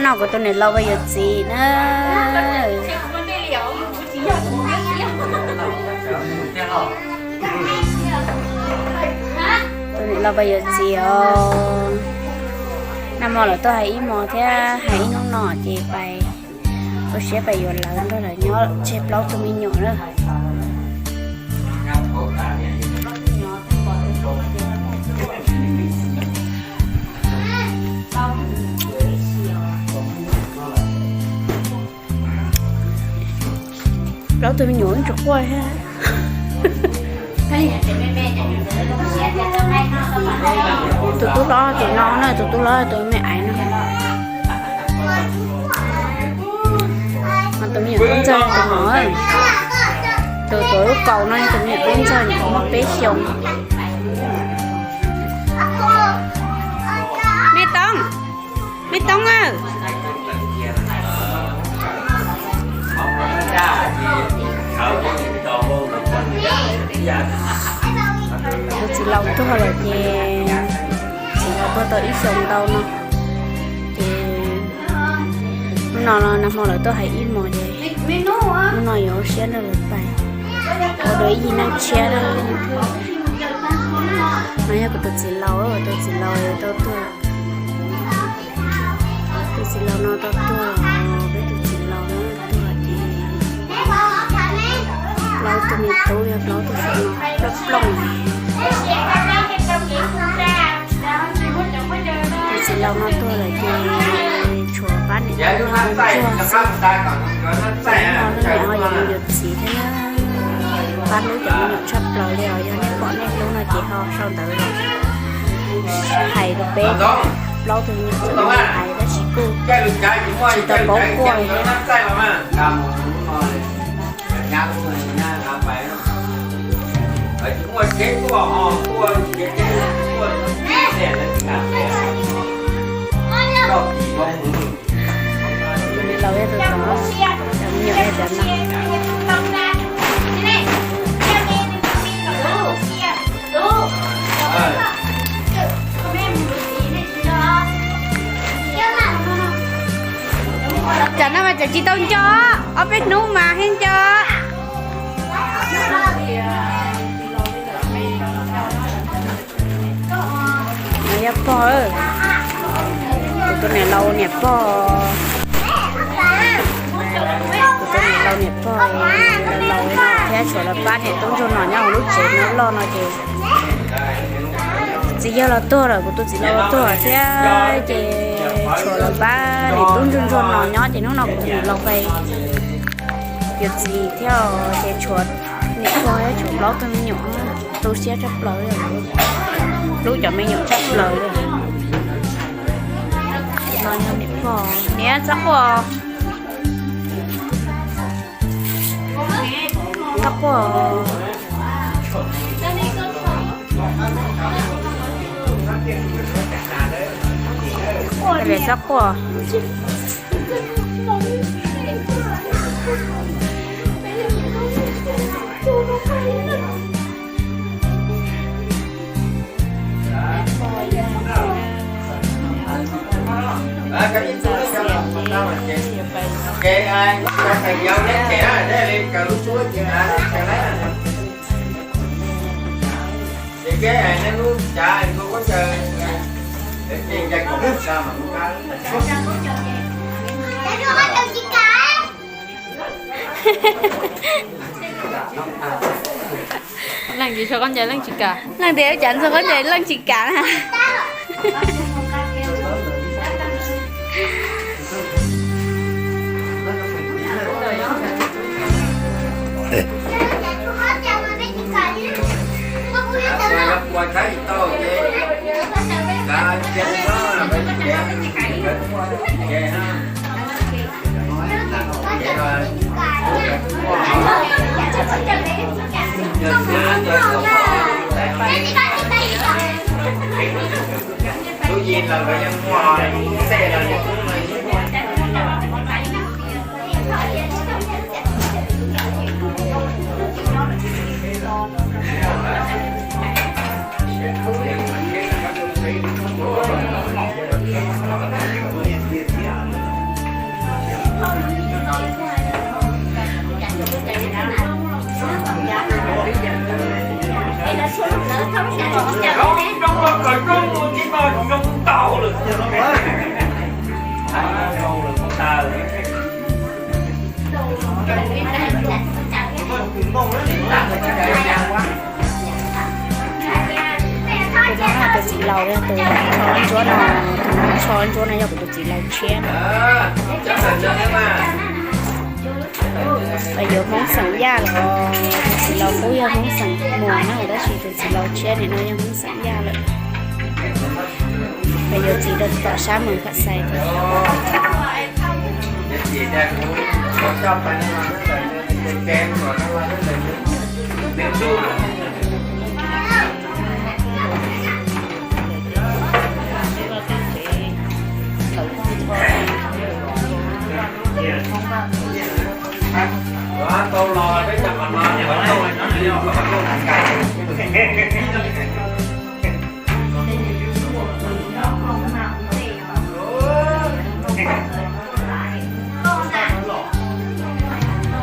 No kuv tus niam laus pais yuav txiv na. Tus niam laus pais yuav txiv os. Nag hmo lawv tuaj hais ib hmos thiab hais ib hnub no ces pais ua siab pais yuav lawv nrog lawv nyob tseg plaub tug me nyuam na. Plaub tug me nyuam ib tug quaj thiab. Tus tub hlob tus no na, tus tub hlob tus me aiv no. Mas tus me nyuam tub ntxawg tus no, tus tuav lub kaus no yog tus me nyuam tub ntxawg, nyuam qhuav muaj peb xyoos. Me Toob, me Toob aw. Tus txiv laus tuag lawm ces, txiv laus tuag tau ib xyoos ntau no ces, hnub no nag hmo lawv tuaj hais ib hmos ces hnub no yuav ua siab nrog lawv pais ua dua ib yig neej tshiab na. No yog kuv tus txiv laus, tus txiv laus tau tuag. Tus txiv laus no tau tuag, peb tus txiv laus no tuag ces plaub tug me tub yog plaub tug saum no plooj plooj. Tus txiv laus no tuag lawm ces tshuav pab niam tub ntsuag xwb. Hnub no leej niam ho yuav mus yuav txiv thiab na. Pab hlub cov me nyuam tshaj plaws li os, yog nej pom nej hlub no ces ho sau ntawv los hais rau peb plaub tug me nyuam txawm hais tab sis kuj tsis tau paub quaj li thiab. Laus yog tus tod, cov me nyuam yog cov no. Tsam no mas tseem tsis tau nco, ob peb hnub mas thiaj nco. No yog pog, kuv tus niam laus niam pog, kuv tus niam laus niam pog, laus no thiab tshuav lawv pab niam tub ntsuag no nyob hauv lub tsev no loj no ces, txiv yawg los tuag lawm, kuv tus txiv laus los tuag thiab ces tshuav lawv pab niam tub ntsuag ntsuag no nyob ces hnub no kuv tus niam laus pais yuav txiv thiab ces tshuav niam pog thiab tshuav plaub tug me nyuam, tu siab tshaj plaws li, hlub cov me nyuam tshaj plaws li. No yog niam pog, niam txhob quaj, txhob quaj, txhob quaj. Leej tsis tshua qaub ncaws leej tsis kam. Leej twg ua cas ntxhua qaub ncaws leej tsis kam na. Tus no yog tus txiv laus, tus tsho ntsuab no, tus tsho ntsuab no yog kuv tus txiv laus tshiab. Peb yuav Hmoob xeem Yaj los, tus txiv laus qub yog Hmoob xeem Muas na, tab sis tus txiv laus tshiab nim no yog Hmoob xeem Yaj lawm. Peb yuav txiv rau tom sab Moos Kham Xais.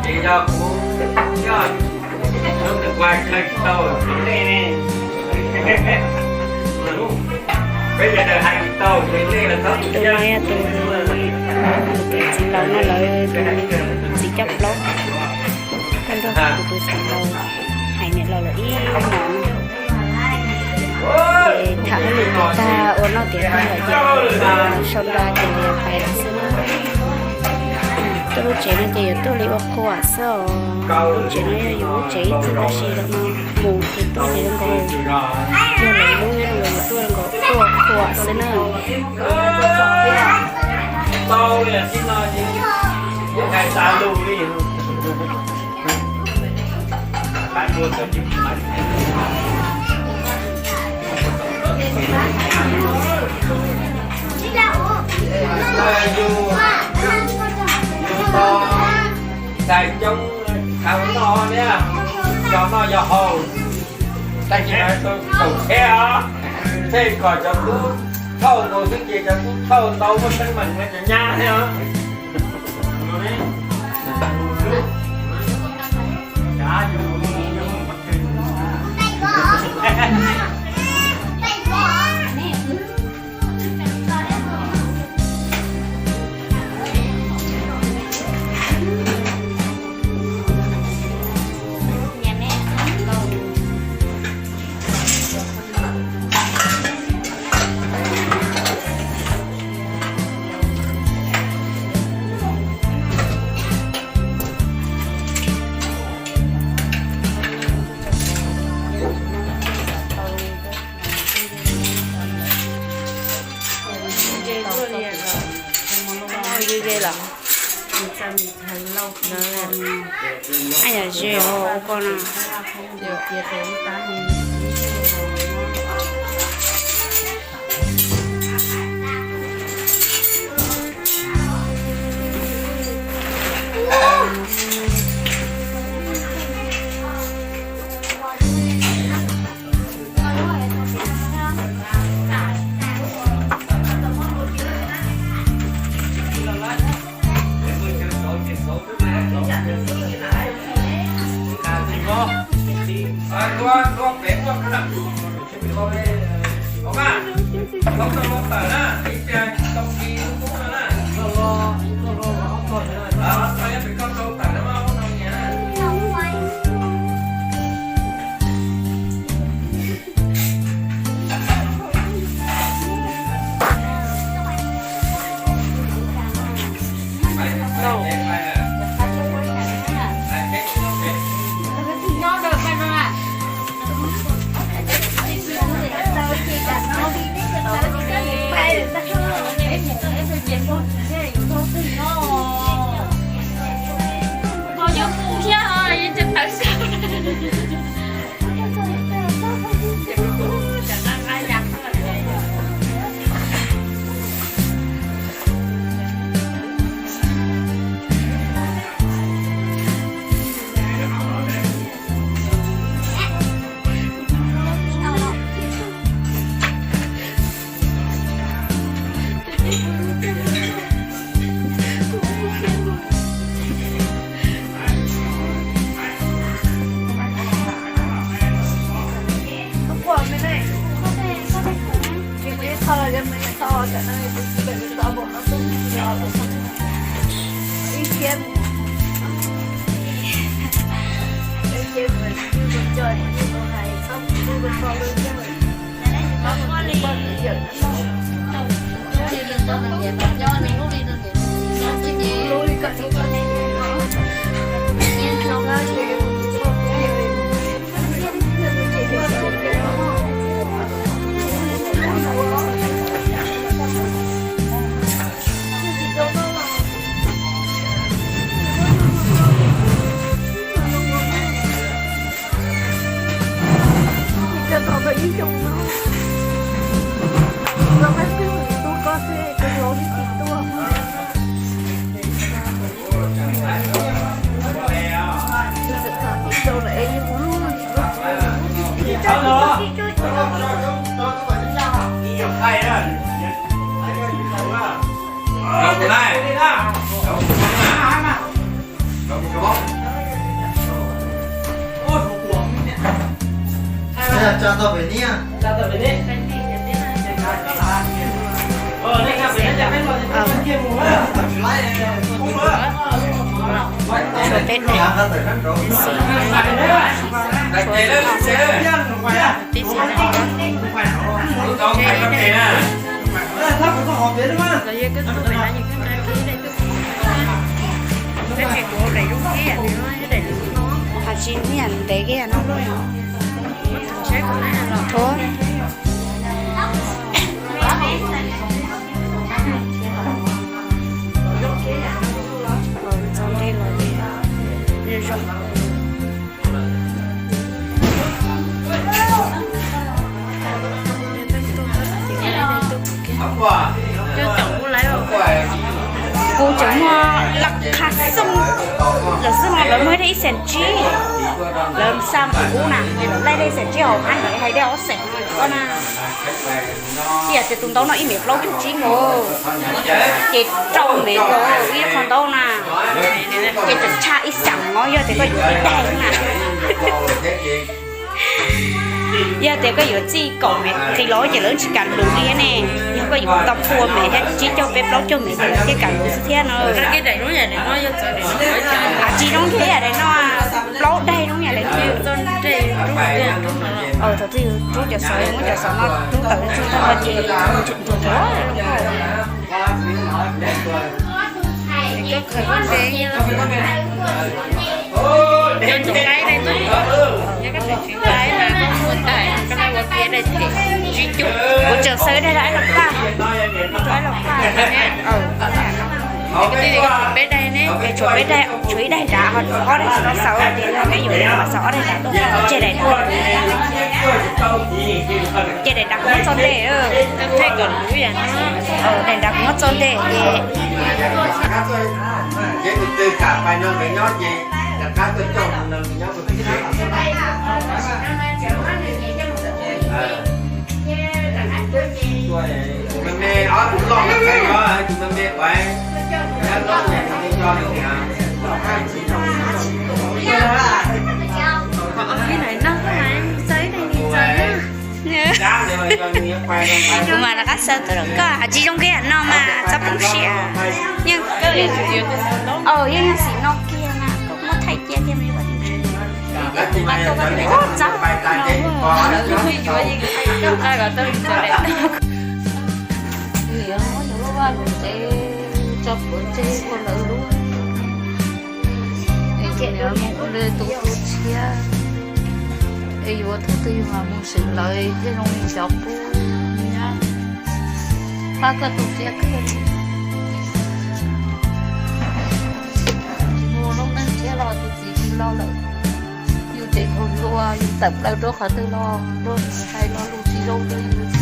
Ces yog kuv, yog lub nws qua chaw tsis tau, peb yog daws hais tsis tau, ces nej los txhob. Tus no yog tus, tus txiv laus no lawv, tus txiv coj plaub. Koj nrog kuv tus txiv laus hais niam laus lawv ib hmos no. Ces tham hauj lwm tiav tag ua noj tiav tag lawm ces sau nra ces pais lawm xwb na. Tuaj lub tsev no ces yuav tuaj li ua qhuas xwb os. Lub tsev no yog yus lub tsev ib txwm tab sis lawv no mus ces tuaj ces zoo nkaus yog lawv lub no yus tuaj zoo nkaus tuaj ua qhuas xwb na. Tais coob, thaum no niag cov no yog haus, tais tsis hais tau thaum tsheb os, tsheb kom cov tub thauj nkaus xwb ces cov tub thauj tau muaj teeb meem no cov nyab thiab os. Ze los? Ai yam ze os ua koj no. Tshuav peb daim, tshuav tib si na. Los yog koj tuaj pem no ces koj nqa kiag daim tuaj, tab sis kuv daim zoo thiab, daim zoo no. Has tsis nyiam ntev kiag no. Saib kuv na los. Txog ntej los zoo. Kuv tseem muaj laj qha xoo lawm xwb no, lawv muaj ib xees tsib, lawv xa mus ub na, laij dej xees tsib hauv qab ntawd hais dej ob xees ko na. Ib yam tias tus ntaub no ib mev plaub caug tsib nkaus, ces rau mev nkaus ib qho ntaub na, ces tseem tshaj ib xees no, yog tias koj yuav ib daig na. Yog tias koj yuav txij kaum mev nqis los ces lawv tsis kam lus li ne. Yog koj yuav tau pua mev thiab tsib caug peb plaub caug mev ces lawv thiaj kam lus xwb thiab no. Tsis zoo thiab daim no, plaub daig zoo yam li thaum twg yus rub cov xov, muab cov xov no rub tawm tsuj tag ces nrog nrog. Kuv tseem xav daig dab los paj, dab los paj. Peb daig ne, tshuav peb daig, tshuav ib daig dav, ob daig tsis tau xaws, ces neb yuav xaws ob daig dav tuaj, tseg daim no, ces daim dav kuv muab txog ntej, daim dav kuv muab txog ntej ces Kuv mas rov qab xaws tuaj rau koj, tsis zoo kiag no mas txhob poob siab. Yeej, yeej xim no kiag mas koj muab thaij cia kiag mas yuav ua txaj no. Niam muab yus lub vaj lub tsev tso pluav tseg ua lawv lub, es niam mus ua li tus tu tshiab, es yuav thaum twg yus mam mus xwb lawv thiaj zoo li cov qub. Pab koj tu siab kawg li. Mus lub neej tshiab los tus txiv tsis los lawm, yus tseem hluas hluas yus tawm plaws rau qhov twg los luag hais lo lus tsis zoo rau yus.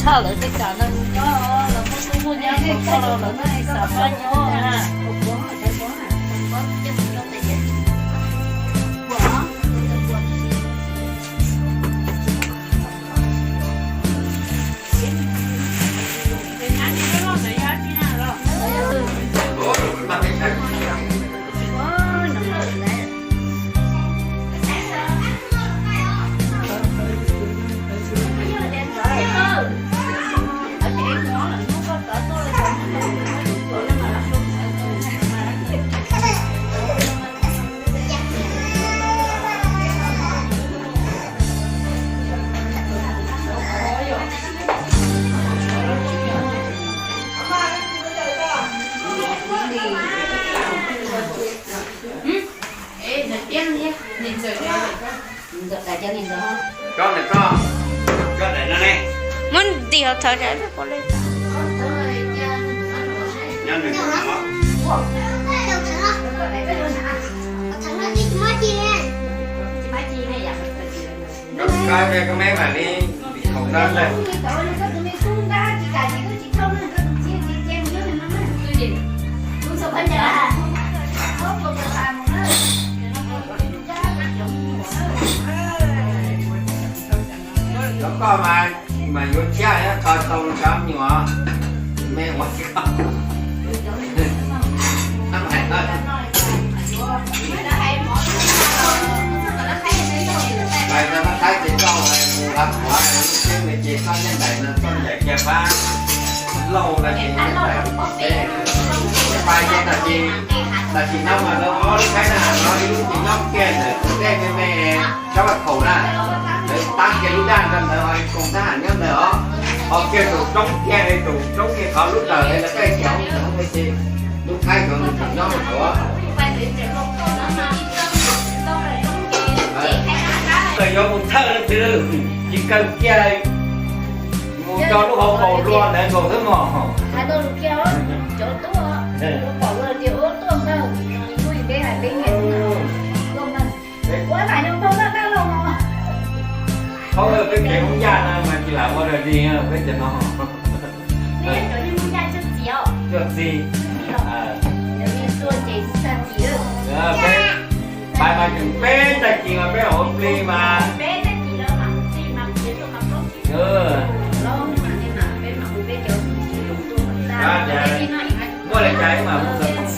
Thaj lawv tej kam no nyob, lawv muaj tub muaj nyab muaj txoj los lawv twb tsis xav pab nyob na. Muab ntim hauv thawv. Cov koj mas, mas yuav tshiab, qhov tau cov me nyuam me ua koj. Hais rau Nab Thaib ces koj mus hla qhuav lub tsheb me ces txhob nyob nraim no, txhob ncaim kiag pab lauj no ces nyob nraim, pab ces tam sim, tam sim no mas lawv ob lub thaib na, no ib lub ces nyob kiag ntawm tus dej me me sab vaj khaum na, lawv tab kiag lub daj rau ntawd ho koom tab ham nyob ntawd os, ho kiag tus roob kiag, tus roob kiag qhov lub dawm lawv peb cov me ces lub thaib cov nws tseem nyob mus tod. Yuav mus thawj leej twg tsis kawg kiag, mus rau lub hauv paus dua ntawd nkaus xwb mog. Peb peb kev Hmoob Yaj no mas tsis lam ua dog dig peb cov no. Coj txiv. Peb, pais mas tseem peb tag kis mas peb hauv plig mas. Muaj li cas ib mam mus.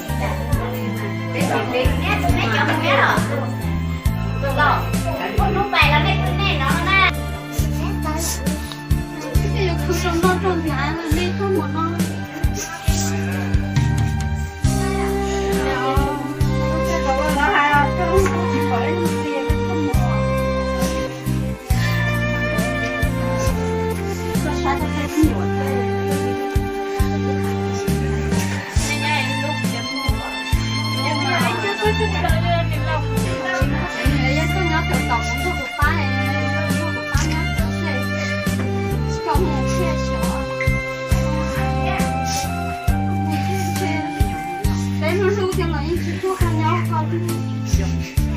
Peb hlub hlub thiab los yeej tsis tuaj qab nyob koj, koj txawm mus los twb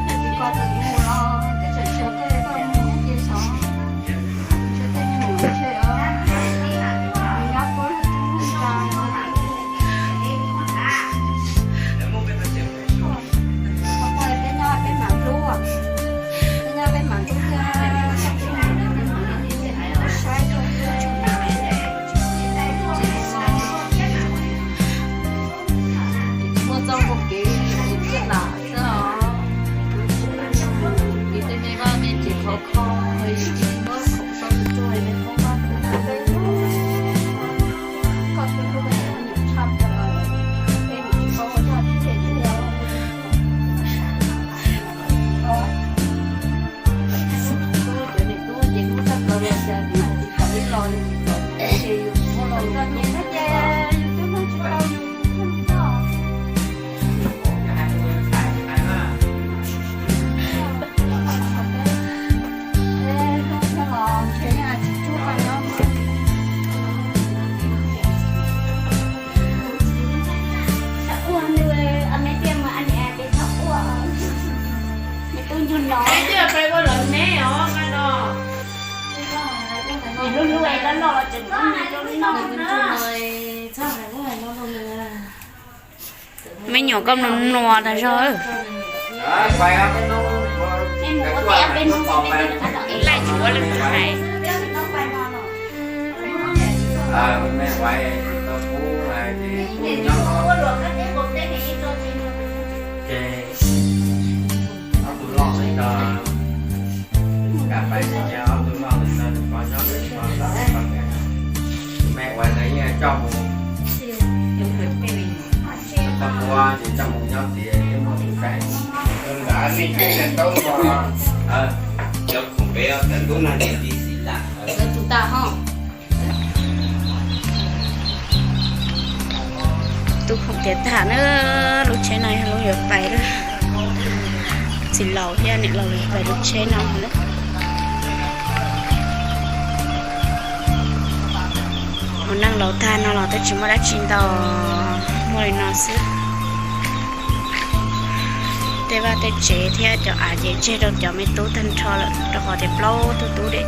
tseem tshuav koj, koj mus nyob ces xyov, tshuav tej me nyuam ntshe os, nyob puab hlub tub hlub ntxhais. Peb nyob peb mam hlub, peb nyob peb mam hlub thiab, saib muaj txoj hau kev thiaj lam xwb os. Ces tej me vaj me tsev khov kho, muab khoom tau tsuag tsuag, me khaub npab khaub npab, koj twb hlub me nyuam tshaj plaws, peb nim tsis paub ua zaj tib ce thiab. Cov niam tub ces hlub tshaj plaws los cas tsis tau ib los li, ces yus muaj los txog nyiaj thiab ces yus twb hlub tsis tau yus tus kheej xwb. Me nyuam koj mluas mluas tas zog. Laij tsis muaj leej twg hais. Tub Phoom tias tag na, lub tsheb no yog lub yuav pais lawm. Txiv laus thiab niam laus yuav pais lub tsheb no na. Ua neej laus tag no los twb tsis muaj dab tsi ntau, muaj li no xwb. Tej vaj tej tsev thiab cov av ces tseg rau cov me tub tag nrho lawm, rau qhov tias plaub tug tub diam ces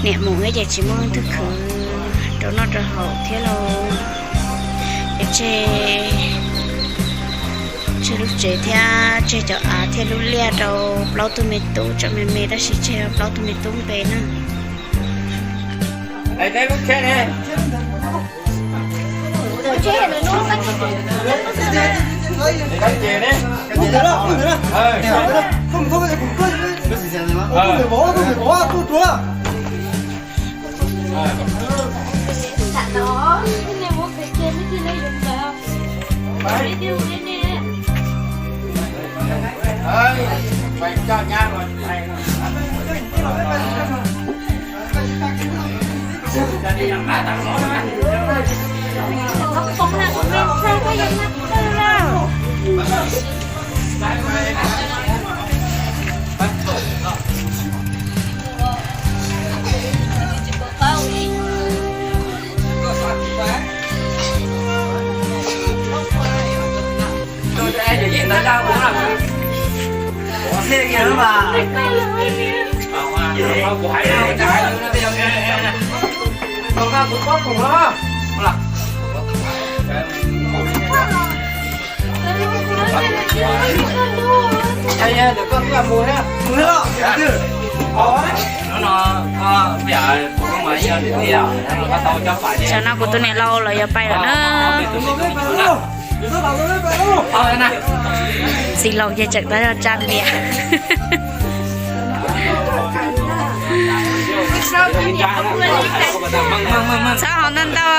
niam mus thiab ces tsis muaj leej twg khwv rau noj rau haus thiab lauj. Ces tseg, tseg lub tsev thiab tseg cov av thiab lub liaj rau plaub tug me tub tseem me me tab sis tseg plaub tug me tub npe na. Tam no kuv tus niam laus los yuav pais lawm na. Txiv laus ces tseem tab zog tsab npias. Txhob hau ntau ntau.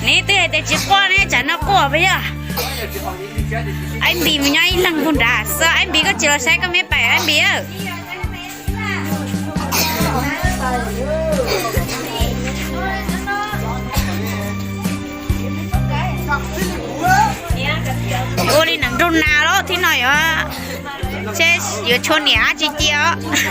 Neb twb hais tias tsis quaj ne, tsam no quaj puas yog? Aib Npis mus nyob ib leeg puag nrad xwb. Aib Npis, koj tsis los saib koj me pais Aib Npis. Ua li nees nrug nas los thib no yuav, seb yuav tshua niam dab tsi cia os.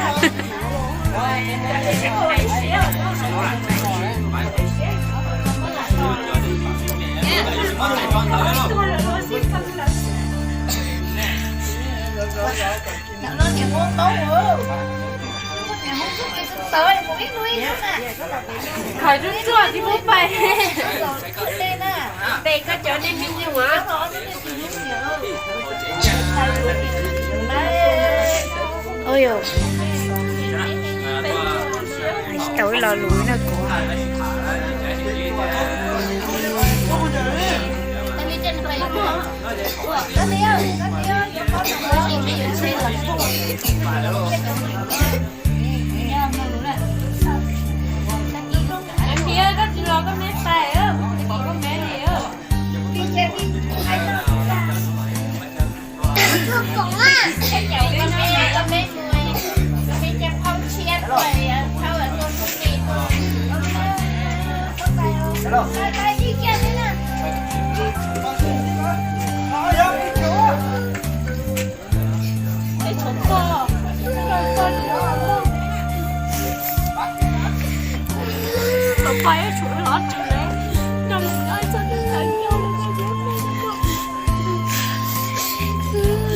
Hais tsuag tsuag tsis pub pais. Ua yog, tsis tau ib lo lus na kuv.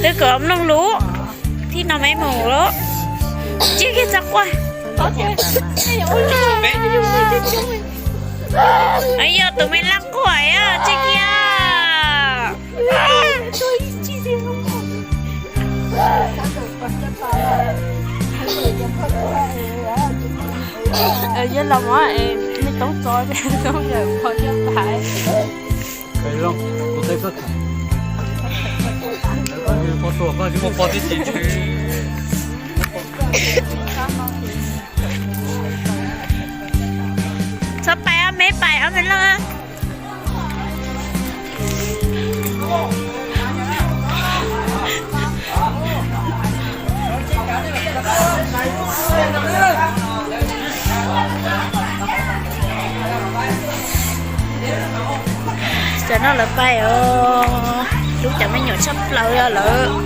Twb kom mloog lus, thib no me mus lawm. Tsiab kiag txhob quaj. Yog tus me laj quaj, tsiab kiag. Yog los mas es me toob txo toob yawm pov thiab pais. Txhob pais ob me pais ob me leej. Tam no lawv pais os, lub cov me nyuam tshaj plaws lawm.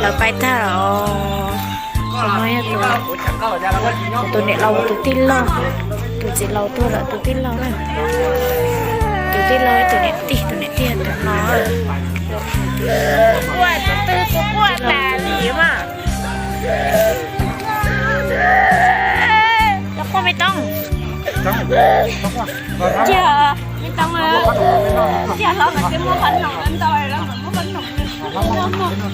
Lawv pais tag os. Tus no yog tus, tus niam laus tus tij laug, tus txiv laus tuag lawm tus tij laug na. Tus tij laug tus niam tij, tus niam tij tus no. Tus quaj tus twg, tus quaj tas li mas. Tus quaj me toob. Cia me toob, cia hlob mas cia muab qhov noom ntau los mas muab qhov noom.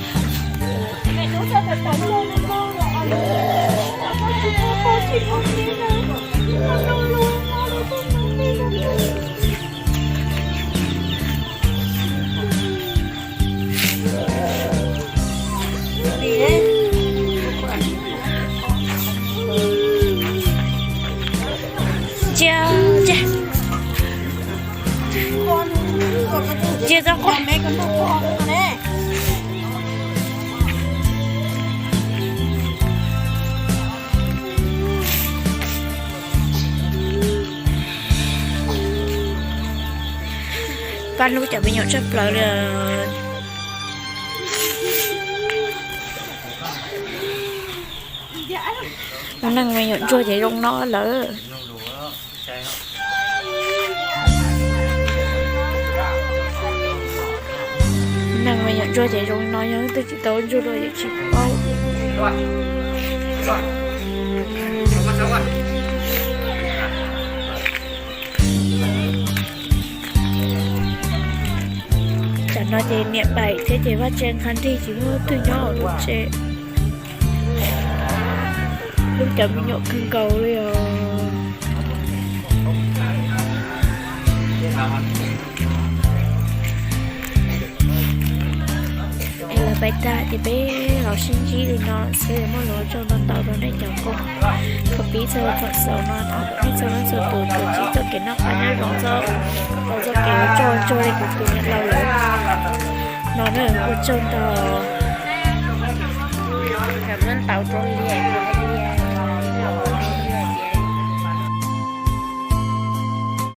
Cia, cia. Cia txhob quaj. Pab hlub cov me nyuam tshaj plaws li. Ua neej me nyuam ntsuag ces zoo no lawm. Neej me nyuam ntsuag ces zoo no, yog twb tsis tau ntsuag dua ces tsis paub. Tam no ces niam pais thiab ces vaj tse nqa nrig tsis muaj leej twg nyob hauv lub tsev. Hlub cov me nyuam kawg nkaus li os. Es lawv pais tag ces peb los sib ntsib li no xwb, muaj lus ua tsaug ntau ntau rau nej cov nkauj. Thov pib txog lub phom xaus no, thov nej txhua leej txhua tus tsuas ntsib txoj kev noj qab nyob zoo, txoj, txoj kev ua tsaug ntsuag li kuv tus niam laus lawm no na, ua tsaug ntau. Ntau rau li